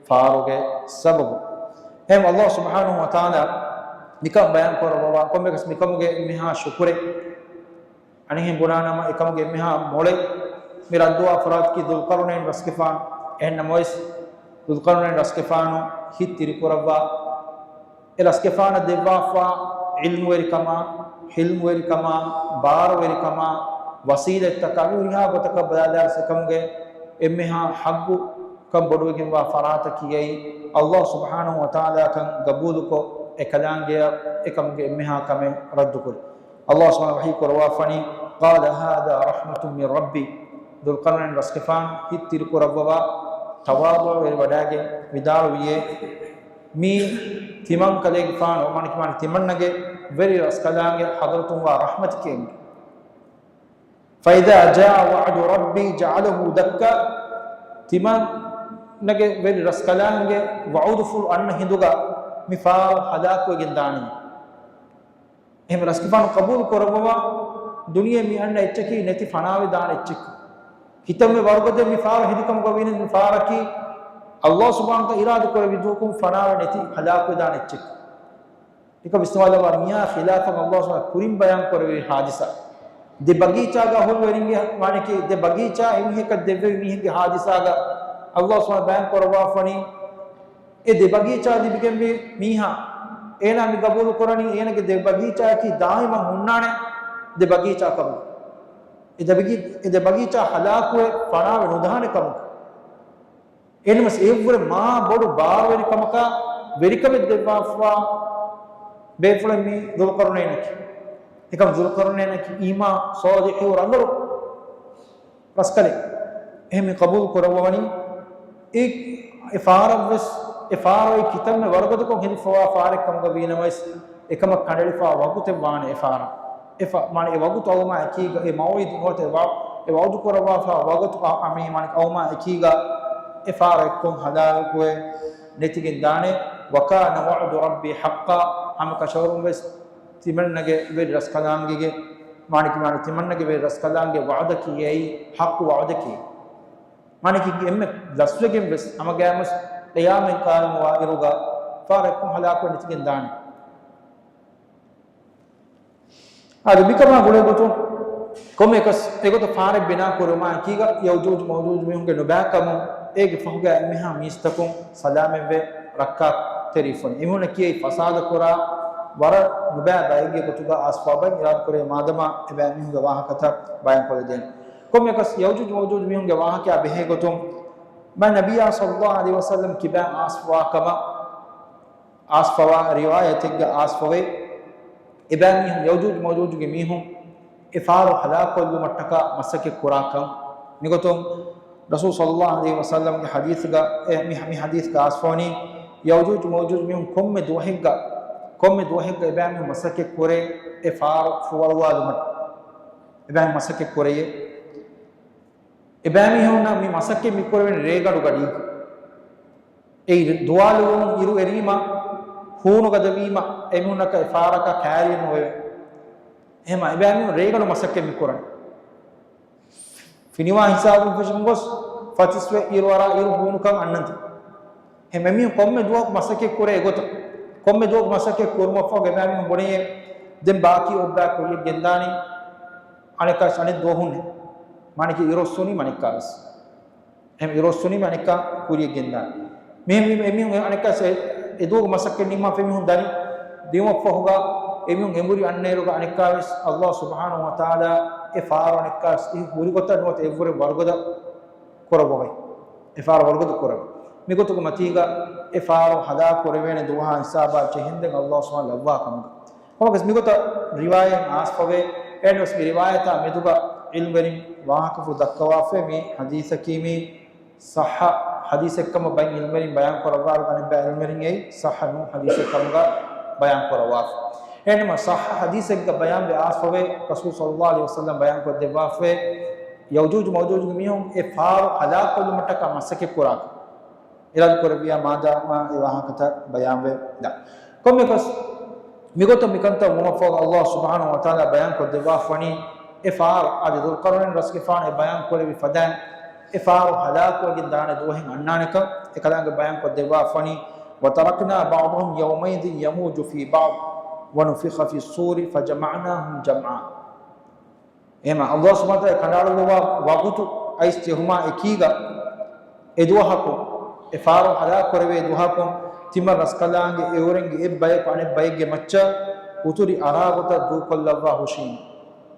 ފާރުގެ ސަބަބުން. އެހެން ﷲ ސުބްޙާނަހޫ ވަތަޢާލާ މިކަން ބަޔާން ކުރައްވަވާ ކޮންމެއަކަސް މިކަމުގެ އެންމެހާ ޝުކުރެއް އަނެއްހެން ބުނާނަމަ އެކަމުގެ އެންމެހާ މޮޅެއް މި ރައްދުވާ ފަރާތަކީ ޛުލްޤަރްނައިން ރަސްގެފާނު. އެހެން ނަމަވެސް، ޛުލްޤަރްނައިން ރަސްގެފާނު ހިތް ތިރިކުރައްވާ، އެ ރަސްގެފާނަށް ދެއްވާފާ ޢިލްމުވެރިކަމާ، ޙިލްމުވެރިކަމާ، ބާރުވެރިކަމާ، ވަސީލަތްތަކާ، މި ހުރިހާ ގޮތަކަށް ބަލާލާރަސް އެކަމުގެ އެންމެހާ ޙައްޤު ކަން ބޮޑުވެގެންވާ ފަރާތަކީ އެއީ، ﷲ ސުބްޙާނަހޫ ވަތަޢާލާ ކަން ގަބޫލުކޮށް، އެ ކަލާނގެއަށް އެކަމުގެ އެންމެހާ ކަމެއް ރައްދުކުރި. ﷲ ސުބްޙާނަހޫ ވަތަޢާލާ ވަޙީ ކުރައްވާފަނީ، قال هذا رحمة من ربي. ޛުލްޤަރްނައިން ރަސްގެފާނު ހިތް ތިރިކުރައްވަވާ، ތަވާޟުޢުވެރިވަޑައިގެން ވިދާޅުވިއޭ، މީ ތިމަން ކަލޭގެފާނު، މާނައަކީ ތިމަންނަގެ ވެރި ރަސްކަލާނގެ ޙަޟްރަތުންވާ ރަޙްމަތެކޭ. فإذا جاء وعد ربي جعله دكا. ތިމަންނަގެ ވެރި ރަސްކަލާނގެ ވަޢުދުފުޅު އަންނަ ހިނދުގަ މި ފާރު ހަލާކުވެގެން ދާނީ. އެހެން ރަސްގެފާނު ޤަބޫލު ކުރައްވަވާ، ދުނިޔެ މި އަންނަ އެއްޗަކީ ނެތި ފަނާވެދާނެ އެއްޗެއް. ކިތަންމެ ވަރުގަދަ މި ފާރު ހެދިކަމުގަ ވީނަ މި ފާރަކީ ﷲ ސުބްޙާނަހޫ ވަތަޢާލާ އިރާދަ ކުރެއްވި ދުވަހަކުން ފަނާވެ ނެތި ހަލާކުވެދާނެ އެއްޗެއް. އެކަ ވިސްނާލަބަ މިއާ ޚިލާފަށް ﷲ ސުބްޙާނަހޫ ކުރިން ބަޔާން ކުރެއްވި ޙާދިސާ. ދެ ބަގީޗާގަ އަހުލުވެރިންގެ މާނައަކީ ދެ ބަގީޗާ އެމީހަކަށް ދެއްވެވި މީހެއްގެ ޙާދިސާގަ ﷲ ސުބްޙާނަހޫ ބަޔާން ކުރައްވާފަނީ، އެ ދެ ބަގީޗާ ލިބިގެންވި މީހާ، އޭނާ މި ގަބޫލު ކުރަނީ އޭނަގެ ދެ ބަގީޗާއަކީ ދާއިމަށް ހުންނާނެ ދެ ބަގީޗާ ކަމުގަ. އެ ދެ ބަގީ-، އެ ދެ ބަގީޗާ ހަލާކުވެ ފަނާވެ ނުދާނެ ކަމުގަ. އެންމެސް އެއަށްވުރެ މާ ބޮޑު ބާރުވެރިކަމަކާ ވެރިކަމެއް ދެއްވާފަވާ ބޭފުޅެއް މީ ޛުލްޤަރްނައިނަކީ. އެކަމް ޛުލްޤަރްނައިނަކީ އީމާން ޞާލިޙު ރަނގަޅު ރަސްކަލެއް. އެހެން މި ޤަބޫލު ކުރައްވަވަނީ އެ، އެ ފާރަށްވެސް، އެ ފާރު އެ ކިތަންމެ ވަރުގަދަކޮށް ހެދިފަވާ ފާރެއް ކަމުގަ ވީނަމަވެސް، އެކަމަށް ކަނޑައެޅިފާ ވަގުތެއް ވާނެ އެ ފާރަށް. އެ ފާ-، މާނަ އެ ވަގުތު އައުމާ އެކީގަ، އެ މައުޢިދު ނުވަތަ އެ ވަ-، އެ ވަޢުދު ކުރައްވާފާ ވަގުތު އަ-، އަ-، މި މާނަ އައުމާ އެކީގަ އެ ފާރު އެއްކޮށް ހަލާކުވެ ނެތިގެން ދާނެ. وكان وعد ربي حقا، ހަމަ ކަށަވަރުން ވެސް ތިމަންނަގެ ވެރި ރަސްކަލާނގެގެ، މާނައަކީ މާނަ ތިމަންނަގެ ވެރި ރަސްކަލާނގެ ވަޢުދަކީ އެއީ ޙައްޤު ވަޢުދަކީ. މާނައަކީ އެންމެ ލަސްވެގެން ވެސް ހަމަގައިމުވެސް ޤިޔާމަތް ޤާއިމުވާ އިރުގަ ފާރު އެއްކޮށް ހަލާކުވެ ނެތިގެން ދާނެ. އާދެ، މިކަމާ ގުޅޭ ގޮތުން ކޮންމެއަކަސް އެގޮތަށް ފާރެއް ބިނާ ކުރުމާ އެކީގަ ޔައުޖޫޖު މައުޖޫޖު މީހުންގެ ނުބައިކަމުން އޭގެ ފަހުގަ އެންމެހާ މީސްތަކުން ސަލާމަތްވެ ރައްކާތެރިވެފަނީ. އެމީހުންނަށް ކިޔައި ފަސާދަ ކުރާ ވަރަށް ނުބައި ބައެއްގެ ގޮތުގަ އާސްފާ ބައި އިރާދަ ކުރޭ މާދަމާ އެބައިމީހުންގެ ވާހަކަތައް ބަޔާން ކޮށްލަދޭނެ. ކޮންމެއަކަސް ޔައުޖޫޖު މައުޖޫޖު މީހުންގެ ވާހަކަޔާ ބެހޭ ގޮތުން މާ ނަބިއްޔާ ޞައްލައްލާހު ޢަލައިހި ވަސައްލަމް ކިބައިން އާސްފާ ކަމަށް އާސްފަވާ ރިވާޔަތެއްގަ އާސްފަވެ، އެބައިމީހުން ޔައުޖޫޖު މައުޖޫޖުގެ މީހުން އެ ފާރު ހަލާކުކޮށްލުމަށްޓަކާ މަސައްކަތް ކުރާކަން. މިގޮތުން ރަސޫލު ޞައްލައްލާހު ޢަލައިހި ވަސައްލަމްގެ ޙަދީޘްގަ، އެ، މި، މި ޙަދީޘްގަ އާސްފަވަނީ، ޔައުޖޫޖު މައުޖޫޖު މީހުން ކޮންމެ ދުވަހެއްގަ، ކޮންމެ ދުވަހެއްގަ އެބައިމީހުން މަސައްކަތް ކުރޭ އެ ފާރު ފޫވަޅުވާލުމަށް. އެބައިމީހުން މަސައްކަތް ކުރެޔޭ. އެބައިމީހުންނަށް މި މަސައްކަތް މި ކުރެވެނީ ރޭގަނޑު ގަޑީގަ. އެ ދުވާލުވުން އިރު އެރީމަ، ހޫނު ގަދަވީމަ، އެމީހުންނަކަށް އެ ފާރަކަށް ކައިރިއެއް ނުވެވޭ. އެހެމަ އެބައިމީހުން ރޭގަނޑު މަސައްކަތް މި ކުރަނީ. ފިނިވާ ހިސާބުން ފެށިގެން ގޮސް، ފަތިސްވެ އިރު އަރާ އިރު ހޫނުކަން އަންނަންތަ؟ އެހެމަ އެމީހުން ކޮންމެ ދުވަހަކު މަސައްކަތް ކުރޭ އެގޮތަށް. ކޮންމެ ދުވަހަކު މަސައްކަތް ކުރުމަށްފަހު އެބައިމީހުން ބުނެޔޭ، ދެން ބާކީ އޮއްބާ ކުރިޔަށް ގެންދާނީ އަނެއްކާވެސް އަނެއް ދުވަހުންނޭ. މާނައަކީ އިރުއޮއްސުނީމަ އަނެއްކާވެސް. އެހެން އިރުއޮއްސުނީމަ އަނެއްކާ ކުރިޔަށް ގެންދާނީ. މިހެން ވީމަ އެމީހުން އަނެއްކާވެސް އެ، އެ ދުވަހު މަސައްކަތް ނިންމާފަ އެމީހުން ދަނީ. ދިއުމަށްފަހުގަ އެމީހުން އެނބުރި އަންނައިރުގަ އަނެއްކާވެސް ﷲ ސުބްޙާނަހޫ ވަތަޢާލާ އެ ފާރު އަނެއްކާވެސް އެ ހުރި ގޮތަށް ނުވަތަ އެއްވުރެ ވަރުގަދަ ކުރައްވަވައި. އެ ފާރު ވަރުގަދަ ކުރައްވަ. މިގޮތުގެ މަތީގަ އެ ފާރު ހަލާކު ކުރެވޭނެ ދުވަހާ ހިސާބާ ޖެހެންދެން ﷲ ސުބްޙާނަހޫ ލައްވާ ކަމުގަ. ކޮންމެއަކަސް މިގޮތަށް ރިވާޔަތް އާސްފަވޭ. އެހެންވެސް މި ރިވާޔަތާ މެދުގަ ޢިލްމުވެރިން ވާހަކަފުޅު ދައްކަވާފައި މި ޙަދީޘަކީ މީ ޞައްޙަ ޙަދީޘެއްކަމަށް ބައެއް ޢިލްމުވެރިން ބަޔާން ކުރައްވާއިރު އަނެއްބައި ޢިލްމުވެރިން އެއީ ޞައްޙަ ނޫން ޙަދީޘެއްކަމުގަ ބަޔާން ކުރައްވާފަ. އެހެންވީމަ ޞައްޙަ ޙަދީޘެއްގަ ބަޔާންވެ އާސްފަވޭ ރަސޫލު ޞައްލައްލާހު ޢަލައިހި ވަސައްލަމް ބަޔާން ކޮށްދެއްވާފައި ޔައުޖޫޖު މައުޖޫޖުގެ މީހުން އެ ފާރު ހަލާކުކޮށްލުމަށްޓަކާ މަސައްކަތް ކުރާކަން. އިރާދަ ކުރެއްވިޔާ މާދަމާ އެ ވާހަކަތައް ބަޔާންވެ ދާ. ކޮންމެއަކަސް މިގޮތަށް މިކަންތައް ވުމަށްފަހު ﷲ ސުބްޙާނަހޫ ވަތަޢާލާ ބަޔާން ކޮށްދެއްވާފަނީ އެ ފާރު އަދި ޛުލްޤަރްނައިން ރަސްގެފާނު އެ ބަޔާން ކުރެއްވި ފަދައިން އެ ފާރު ހަލާކުވެގެން ދާނެ ދުވަހެއް އަންނާނެކަން އެކަލާނގެ ބަޔާން ކޮށްދެއްވާފަނީ، وتركنا بعضهم يومئذ يموج في بعض ونفخ في الصور فجمعناهم جمعا. އެހެމަ ﷲ ސުބްޙާނަހޫ ވަތަޢާލާ ކަނޑައަޅުއްވާ ވަގުތު އައިސް ޖެހުމާ އެކީގަ އެ ދުވަހަކު، އެ ފާރު ހަލާކު ކުރެވޭ ދުވަހަކުން ތިމަން ރަސްކަލާނގެ އެއުރެންގެ އެއްބަޔަކު އަނެއް ބައެއްގެ މައްޗަށް އުތުރި އަރާ ގޮތަށް ދޫކޮށްލައްވާ ހުށީމޭ.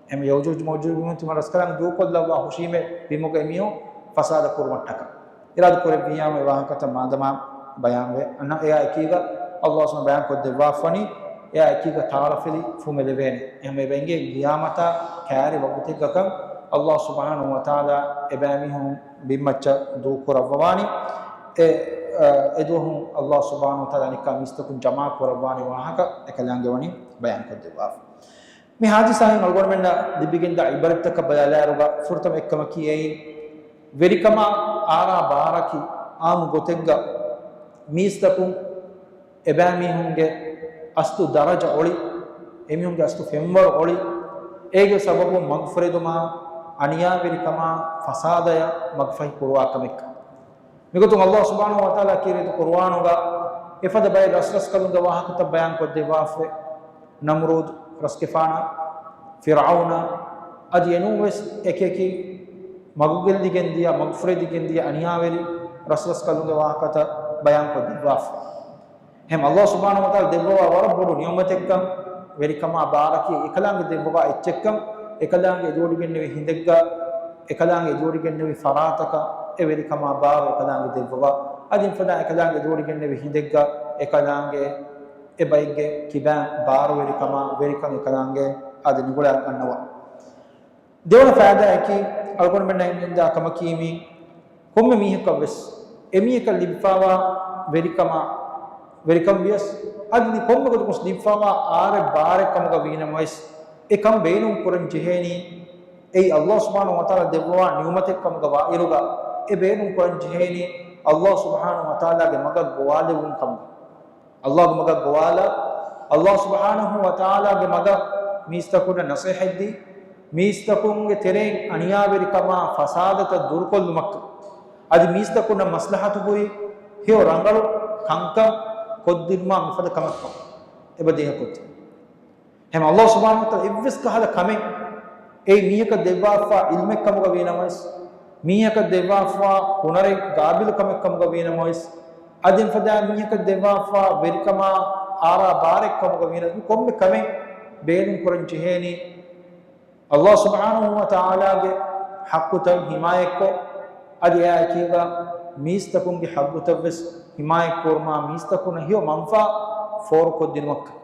އެހެމަ ޔައުޖޫޖު މައުޖޫޖު މީހުން ތިމަން ރަސްކަލާނގެ ދޫކޮށްލައްވާ ހުށީމޭ ބިމުގައި މީހުން ފަސާދަ ކުރުމަށްޓަކާ. އިރާދަ ކުރެއްވިއްޔާމު އެ ވާހަކަތައް މާދަމާ ބަޔާންވެ. އަންނަ އެއާ އެކީގަ ﷲ ސުބްޙާނަހޫ ބަޔާން ކޮށްދެއްވާފަނީ، އެއާ އެކީގަ ތާޅަފިލި ފުމެލެވޭނެ. އެހެންވެ އެބަ އިނގޭ ޤިޔާމަތާ ކައިރި ވަގުތެއްގަކަން ﷲ ސުބްޙާނަހޫ ވަތަޢާލާ އެބައިމީހުން ބިންމައްޗަށް ދޫކުރައްވަވާނީ. އެ، އަ، އެ ދުވަހުން ﷲ ސުބްޙާނަހޫ ވަތަޢާލާ އަނެއްކާ މީސްތަކުން ޖަމާ ކުރައްވާނެ ވާހަކަ އެކަލާނގެ ވަނީ ބަޔާން ކޮށްދެއްވާފަ. މި ޙާދިސާއިން އަޅުގަނޑުމެންނަށް ލިބިގެންދާ ޢިބްރަތްތަކަށް ބަލާލާއިރުގަ ފުރަތަމަ އެއްކަމަކީ އެއީ، ވެރިކަމާ އާރާ ބާރަކީ އާއްމު ގޮތެއްގަ މީސްތަކުން އެބައިމީހުންގެ އަސްލު ދަރަޖަ އޮޅި އެމީހުންގެ އަސްލު ފެންވަރު އޮޅި، އޭގެ ސަބަބުން މަގުފުރެދުމާ، އަނިޔާވެރިކަމާ، ފަސާދަޔަށް މަގުފަހި ކުރުވާ ކަމެއްކަން. މިގޮތުން ﷲ ސުބްޙާނަހޫ ވަތަޢާލާ ކީރިތި ޤުރުއާނުގަ އެފަދަ ބައެއް ރަސްރަސްކަލުންގެ ވާހަކަތައް ބަޔާން ކޮށްދެއްވާފައި. ނަމްރޫދު ރަސްގެފާނާ، ފިރްޢައުނާ، އަދި އެނޫންވެސް އެކިއެކި މަގުގެއްލިގެން ދިޔަ، މަގުފުރެދިގެން ދިޔަ އަނިޔާވެރި ރަސްރަސްކަލުންގެ ވާހަކަތައް ބަޔާން ކޮށްދެއްވާފަ. އެހެން ﷲ ސުބްޙާނަހޫ ވަތަޢާލާ ދެއްވަވާ ވަރަށް ބޮޑު ނިޢުމަތެއްކަން، ވެރިކަމާ ބާރަކީ އެކަލާނގެ ދެއްވަވާ އެއްޗެއްކަން، އެކަލާނގެ އެދުވޮޑިގެންނެވި ހިނދެއްގަ، އެކަލާނގެ އެދުވޮޑިގެންނެވި ފަރާތަކަށް އެ ވެރިކަމާ ބާރު އެކަލާނގެ ދެއްވަވާ. އަދި އެފަދަ އެކަލާނގެ އެދުވޮޑިގެންނެވި ހިނދެއްގަ އެކަލާނގެ އެ ބައެއްގެ ކިބާން ބާރުވެރިކަމާ ވެރިކަން އެކަލާނގެ އަދި ނުގުޅާ ގަންނަވާ. ދެވަނަ ފައިދާއަކީ، އަޅުގަނޑުމެންނަށް އިންދާ ކަމަކީ މީ، ކޮންމެ މީހަކަށް ވެސް އެމީހަކަށް ލިބިފާވާ ވެރިކަމާ، ވެރިކަން ވިޔަސް، އަދި މި ކޮންމެ ގޮތަކުން ލިބިފާވާ އާރެއް ބާރެއް ކަމުގަ ވީނަމަވެސް، އެ ކަން ބޭނުން ކުރަން ޖެހޭނީ، އެއީ ﷲ ސުބްޙާނަހޫ ވަތަޢާލާ ދެއްވަވާ ނިޢުމަތެއް ކަމުގަ ވާއިރުގަ، އެ ބޭނުން ކުރަން ޖެހޭނީ، ﷲ ސުބްޙާނަހޫ ވަތަޢާލާގެ މަގަށް ގޮވާލެވުން ކަމުގަ. ﷲގެ މަގަށް ގޮވާލާ، ﷲ ސުބްޙާނަހޫ ވަތަޢާލާގެ މަގަށް މީސްތަކުންނަށް ނަޞޭޙަތްދީ، މީސްތަކުންގެ ތެރެއިން އަނިޔާވެރިކަމާ ފަސާދަތައް ދުރުކޮށްލުމަށްކަން، އަދި މީސްތަކުންނަށް މަސްލަޙަތު ހުރި ހެޔޮ ރަނގަޅު ކަންކަން ކޮށްދިނުމާ މިފަދަ ކަމެއްކަން އެބަ ދޭހަކޮށްދޭ. އެހެން ﷲ ސުބްޙާނަހޫ ވަތަޢާލާ އެއްވެސް ކަހަލަ ކަމެއް، އެއީ މީހަކަށް ދެއްވާފާ ޢިލްމެއް ކަމުގަ ވީނަމަވެސް، މީހަކަށް ދެއްވާފާ ހުނަރެއް ޤާބިލު ކަމެއް ކަމުގަ ވީނަމަވެސް، އަދި އެފަދަ މީހަކަށް ދެއްވާފާ ވެރިކަމާ އާރާ ބާރެއް ކަމުގަ ވީނަމަވެސް، މި ކޮންމެ ކަމެއް ބޭނުން ކުރަން ޖެހޭނީ، ﷲ ސުބްޙާނަހޫ ވަތަޢާލާގެ ޙައްޤުތައް ޙިމާޔަތްކޮށް، އަދި އެއާއެކީގަ މީސްތަކުންގެ ޙައްޤުތައްވެސް ޙިމާޔަތްކުރުމާ، މީސްތަކުންނަށް ހެޔޮ މަންފާ ފޯރުކޮށްދިނުމަށްކަން.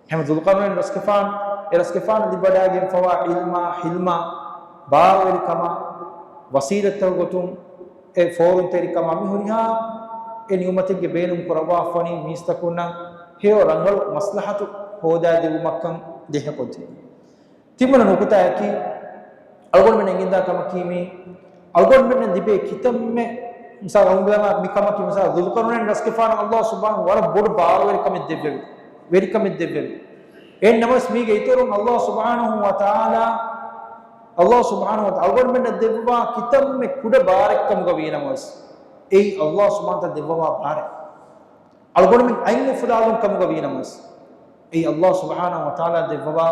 އެހެން ޛުލްޤަރްނައިން ރަސްގެފާނު، އެ ރަސްގެފާނު ލިބިވަޑައިގެންފަވާ ޢިލްމާ، ޙިލްމާ، ބާރުވެރިކަމާ، ވަސީލަތްތަކުގެ ގޮތުން އެ ފޯރުންތެރިކަމާ މި ހުރިހާ އެ ނިޢުމަތެއްގެ ބޭނުން ކުރައްވާފަވަނީ މީސްތަކުންނަށް ހެޔޮ ރަނގަޅު މަސްލަޙަތު ހޯދާދެއްވުމަށްކަން ދޭހަކޮށްދޭ. ތިންވަނަ ނުކުތާއަކީ، އަޅުގަނޑުމެން އެނގިންދާ ކަމަކީ މީ، އަޅުގަނޑުމެންނަށް ލިބޭ ކިތަންމެ، މިސާލަށް އަޅުގަނޑުމެން މި ކަމަކީ، މިސާލަށް ޛުލްޤަރްނައިން ރަސްގެފާނު ﷲ ސުބްޙާނަހޫ ވަރަށް ބޮޑު ބާރުވެރިކަމެއް ދެއްވެވި، ވެރިކަމެއް ދެއްވެވި. އެހެން ނަމަވެސް މީގެ އިތުރުން ﷲ ސުބްޙާނަހޫ ވަތަޢާލާ، ﷲ ސުބްޙާނަހޫ ވަތަޢާލާ އަޅުގަނޑުމެންނަށް ދެއްވާ ކިތަންމެ ކުޑަ ބާރެއް ކަމުގަ ވީނަމަވެސް، އެއީ ﷲ ސުބްޙާނަހޫ ވަތަޢާލާ ދެއްވަވާ ބާރެއް. އަޅުގަނޑުމެން އަތް އުފުލާލުން ކަމުގަ ވީނަމަވެސް، އެއީ ﷲ ސުބްޙާނަހޫ ވަތަޢާލާ ދެއްވަވާ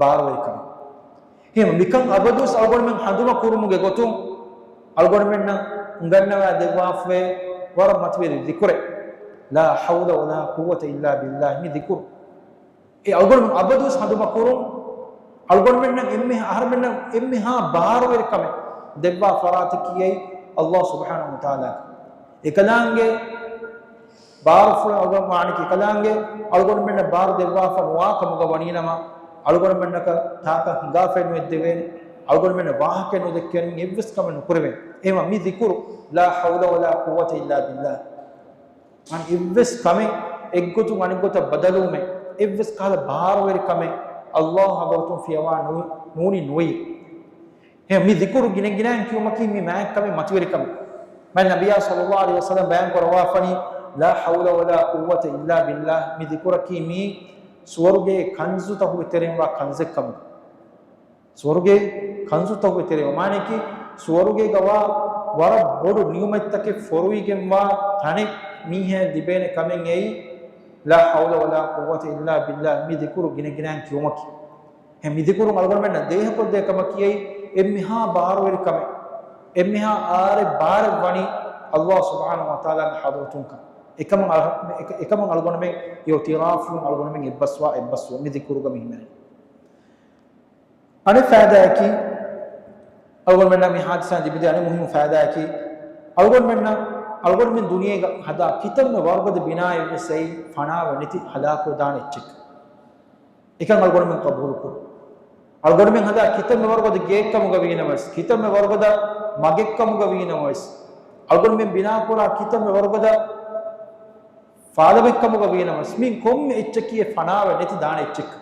ބާރުވެރިކަމެއް. އެހެން މިކަން އަބަދުވެސް އަޅުގަނޑުމެން ހަނދުމަ ކުރުމުގެ ގޮތުން އަޅުގަނޑުމެންނަށް އުނގަންނަވާ ދެއްވާފައި ވަރަށް މަތިވެރި ޛިކުރެއް، لا حول ولا قوة إلا بالله، މި ޛިކުރު. އެ އަޅުގަނޑުމެން އަބަދުވެސް ހަނދުމަ ކުރުން، އަޅުގަނޑުމެންނަށް އެންމެހާ، އަހަރުމެންނަށް އެންމެހާ ބާރުވެރިކަމެއް ދެއްވާ ފަރާތަކީ އެއީ ﷲ ސުބްޙާނަހޫ ވަތަޢާލާ. އެކަލާނގެ ބާރުފުޅު އަޅުގަނޑު ވާނެކީ، އެކަލާނގެ އަޅުގަނޑުމެންނަށް ބާރު ދެއްވާފަ ނުވާ ކަމުގަ ވަނީނަމަ، އަޅުގަނޑުމެންނަކަށް ތާކަށް ހިނގާފައެއް ނުއެއްދެވޭނެ، އަޅުގަނޑުމެންނަށް ވާހަކައެއް ނުދެއްކެވޭނެ، އެއްވެސް ކަމެއް ނުކުރެވޭނެ. އެހެންވީމަ މި ޛިކުރު، لا حول ولا قوة إلا بالله. އަނެއް އެއްވެސް ކަމެއް އެއްގޮތުން އަނެއްގޮތަށް ބަދަލުވުމެއް، އެއްވެސް ކަހަލަ ބާރުވެރި ކަމެއް ﷲ ޙަޟްރަތުން ފިޔަވާ ނު-، ނޫނީ ނުވެޔޭ. އެހެން މި ޛިކުރު ގިނަ ގިނައިން ކިޔުމަކީ މި މާތް ކަމެއް މަތިވެރި ކަމެއް. މާތް ނަބިއްޔާ ޞައްލައްލާހު ޢަލައިހި ވަސައްލަމް ބަޔާން ކުރައްވާފަނީ، لا حول ولا قوة إلا بالله، މި ޛިކުރަކީ މީ ސުވަރުގޭ ކަންޒުތަކުގެ ތެރެއިން ވާ ކަންޒެއް ކަމުގަ. ސުވަރުގޭ ކަންޒުތަކުގެ ތެރެއިން، މާނައަކީ ސުވަރުގޭގަ ވާ ވަރަށް ބޮޑު ނިޢުމަތްތަކެއް ފޮރުވިގެންވާ ތަނެއް މީހާއަށް ލިބޭނެ ކަމެއް އެއީ، لا حول ولا قوة إلا بالله، މި ޛިކުރު ގިނަ ގިނައިން ކިޔުމަކީ. އެހެން މި ޛިކުރުން އަޅުގަނޑުމެންނަށް ދޭހަކޮށްދޭ ކަމަކީ އެއީ އެންމެހާ ބާރުވެރި ކަމެއް، އެންމެހާ އާރެއް ބާރެއް ވަނީ ﷲ ސުބްޙާނަހޫ ވަތަޢާލާގެ ޙަޟްރަތުން ކަން. އެކަމަށް އަޅު-، އެކަ-، އެކަމަށް އަޅުގަނޑުމެން އިޢުތިރާފުން އަޅުގަނޑުމެން އެއްބަސްވާ، އެއްބަސްވުން މި ޛިކުރުގަ މި ހިމެނޭ. އަނެއް ފައިދާއަކީ، އަޅުގަނޑުމެންނަށް މި ޙާދިސާއިން ލިބިދޭ އަނެއް މުހިއްމު ފައިދާއަކީ، އަޅުގަނޑުމެންނަށް، އަޅުގަނޑުމެން ދުނިޔޭގަ ހަދާ ކިތަންމެ ވަރުގަދަ ބިނާއެއްވެސް އެއީ ފަނާވެ ނެތި ހަލާކުވެދާނެ އެއްޗެއް. އެކަން އަޅުގަނޑުމެން ޤަބޫލުކުރުން. އަޅުގަނޑުމެން ހަދާ ކިތަންމެ ވަރުގަދަ ގެއެއްކަމުގަ ވީނަމަވެސް، ކިތަންމެ ވަރުގަދަ މަގެއްކަމުގަ ވީނަމަވެސް، އަޅުގަނޑުމެން ބިނާކުރާ ކިތަންމެ ވަރުގަދަ ފާލަވެއްކަމުގަ ވީނަމަވެސް، މި ކޮންމެ އެއްޗަކީ އެ ފަނާވެ ނެތި ދާނެ އެއްޗެއް.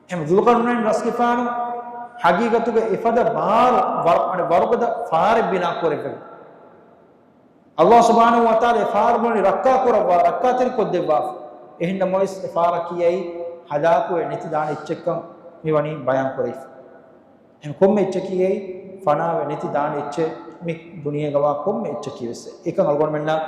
އެހެން ޛުލްޤަރްނައިން ރަސްގެފާނު ޙަޤީޤަތުގަ އެފަދަ ބާރު ވަރު-، ވަރުގަދަ ފާރެއް ބިނާކުރެއްވެ. ﷲ ސުބްޙާނަހޫ ވަތަޢާލާ އެ ފާރު ބުނި ރައްކާކުރައްވާ، ރައްކާތެރިކޮށްދެއްވާފަ. އެހެންނަމަވެސް އެ ފާރަކީ އެއީ ހަލާކުވެ ނެތި ދާނެ އެއްޗެއްކަން މި ވަނީ ބަޔާން ކުރެވިފަ. އެހެން ކޮންމެ އެއްޗަކީ އެއީ ފަނާވެ ނެތި ދާނެ އެއްޗެއް މި ދުނިޔޭގަވާ ކޮންމެ އެއްޗަކީ ވެސް. އެކަން އަޅުގަނޑުމެންނަށް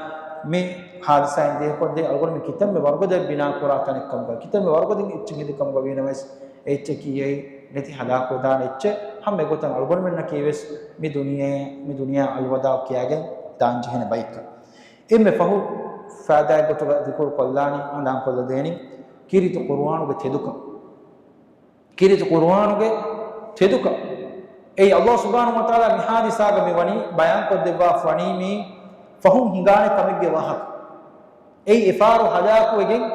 މި ހާދިސާއިން ދޭކޮށްދޭ އަޅުގަނޑުމެން ކިތަންމެ ވަރުގަދަ ބިނާކުރާ ތަނެއް ކަމުގަ، ކިތަންމެ ވަރުގަދަ އެއްޗެއް ހެދި ކަމުގަ ވީނަމަވެސް އެ އެއްޗަކީ އެއީ ނެތި ހަލާކުވެދާނެ އެއްޗެއް. ހަމަ އެގޮތަށް އަޅުގަނޑުމެންނަކީ ވެސް މި ދުނިޔެ، މި ދުނިޔެ އަލްވަދާޢު ކިޔާގެން ދާން ޖެހޭނެ ބައެއްކަން. އެންމެ ފަހު ފައިދާއެއް ގޮތުގަ ޛިކުރު ކޮށްލާނީ، ހަނދާން ކޮށްލަދޭނީ ކީރިތި ޤުރުއާނުގެ ތެދުކަން. ކީރިތި ޤުރުއާނުގެ ތެދުކަން. އެއީ ﷲ ސުބްޙާނަހޫ ވަތަޢާލާ މި ހާދިސާގަ މި ވަނީ ބަޔާން ކޮށްދެއްވާފަ ވަނީ މީ ފަހުން ހިނގާނެ ކަމެއްގެ ވާހަކަ. އެއީ އެފާރު ހަލާކުވެގެން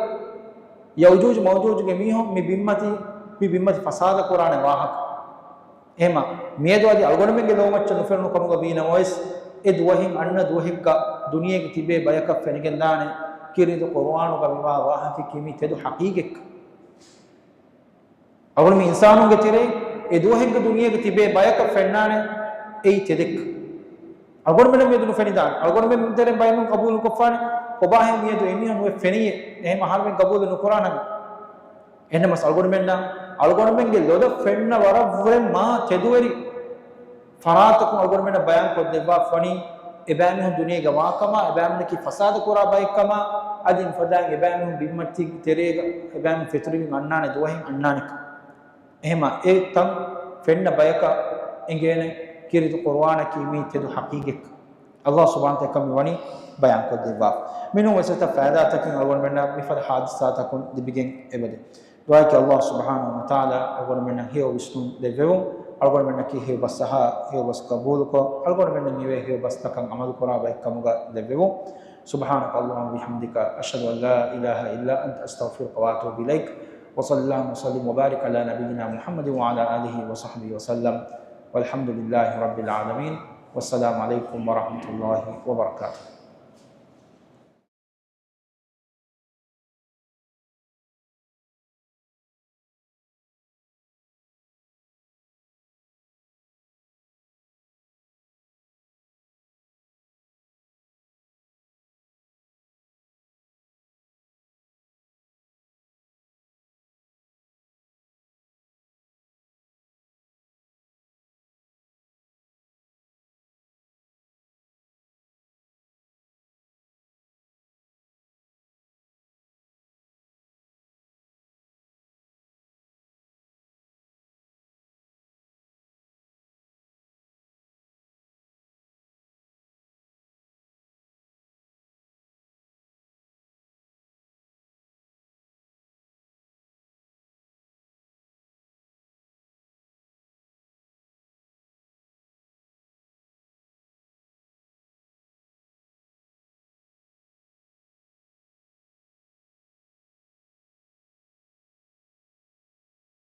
ޔައުޖޫޖު މައުޖޫޖުގެ މީހުން މި ބިންމަތި، މި ބިންމަތި ފަސާދަ ކުރާނެ ވާހަކަ. އެހެމަ މިއަދު އަދި އަޅުގަނޑުމެންގެ ލޯމައްޗަށް ނުފެނުނު ކަމުގަ ވީނަމަވެސް، އެ ދުވަހެއް އަންނަ ދުވަހެއްގަ ދުނިޔޭގެ ތިބޭ ބަޔަކަށް ފެނިގެންދާނެ ކީރިތި ޤުރުއާނުގަ މިވާ ވާހަކައަކީ މީ ތެދު ޙަޤީޤަތްކަން. އަޅުގަނޑު މި އިންސާނުންގެ ތެރޭ އެ ދުވަހެއްގަ ދުނިޔޭގަ ތިބޭ ބަޔަކަށް ފެންނާނެ އެއީ ތެދެއްކަން. އަޅުގަނޑުމެންނަށް މިއަދު ނުފެނިދާނެ. އަޅުގަނޑުމެން ތެރެއިން ބައެއް މީހުން ޤަބޫލުކޮށްފާނެ، ކޮބާހޭ މިއަދު އެމީހުން ނުވެ ފެނިއްޔޭ؟ އެހެން އަހަރުމެން ޤަބޫލު ނުކުރާނަމޭ. އެހެންނަމަސް އަޅުގަނޑުމެންނަށް އަޅުގަނޑުމެންގެ ލޮލަށް ފެންނަ ވަރަށްވުރެ މާ ތެދުވެރި ފަރާތަކުން އަޅުގަނޑުމެންނަށް ބަޔާން ކޮށްދެއްވާފަ ވަނީ، އެބައިމީހުން ދުނިޔޭގަ ވާކަމާ، އެބައިމީހުންނަކީ ފަސާދަ ކުރާ ބައެއްކަމާ، އަދި މިފަދައިން އެބައިމީހުން ބިންމަތި ތެރޭގަ އެބައިމީހުން ފެތުރިވިން އަންނާނެ ދުވަހެއް އަންނާނެކަން. އެހެމަ އެ ތަން ފެންނަ ބަޔަކަށް އެނގޭނެ ކީރިތި ޤުރުއާނަކީ މީ ތެދު ޙަޤީޤަތްކަން. ﷲ ސުބްޙާނަހޫ ވަތަޢާލާ މި ވަނީ ބަޔާން ކޮށްދެއްވާފަ. މިނޫން ވެސް އެތައް ފައިދާތަކެއް އަޅުގަނޑުމެންނަށް މިފަދަ ހާދިސާތަކުން ލިބިގެން އެބަދޭ. ދުޢާއަކީ ﷲ ސުބްޙާނަހޫ ވަތަޢާލާ އަޅުގަނޑުމެންނަށް ހެޔޮ ވިސްނުން ދެއްވެވުން، އަޅުގަނޑުމެންނަކީ ހެޔޮ ބަސް އަހާ، ހެޔޮ ބަސް ޤަބޫލުކޮށް، އަޅުގަނޑުމެންނަށް މިވޭ ހެޔޮ ބަސްތަކަށް ޢަމަލު ކުރާ ބައެއް ކަމުގަ ލެއްވެވުން. سبحانك اللهم وبحمدك، أشهد أن لا إله إلا أنت، أستغفرك وأتوب إليك. وصل اللهم وسلم وبارك على نبينا محمد وعلى آله وصحبه وسلم. والحمد لله رب العالمين. والسلام عليكم ورحمة الله وبركاته.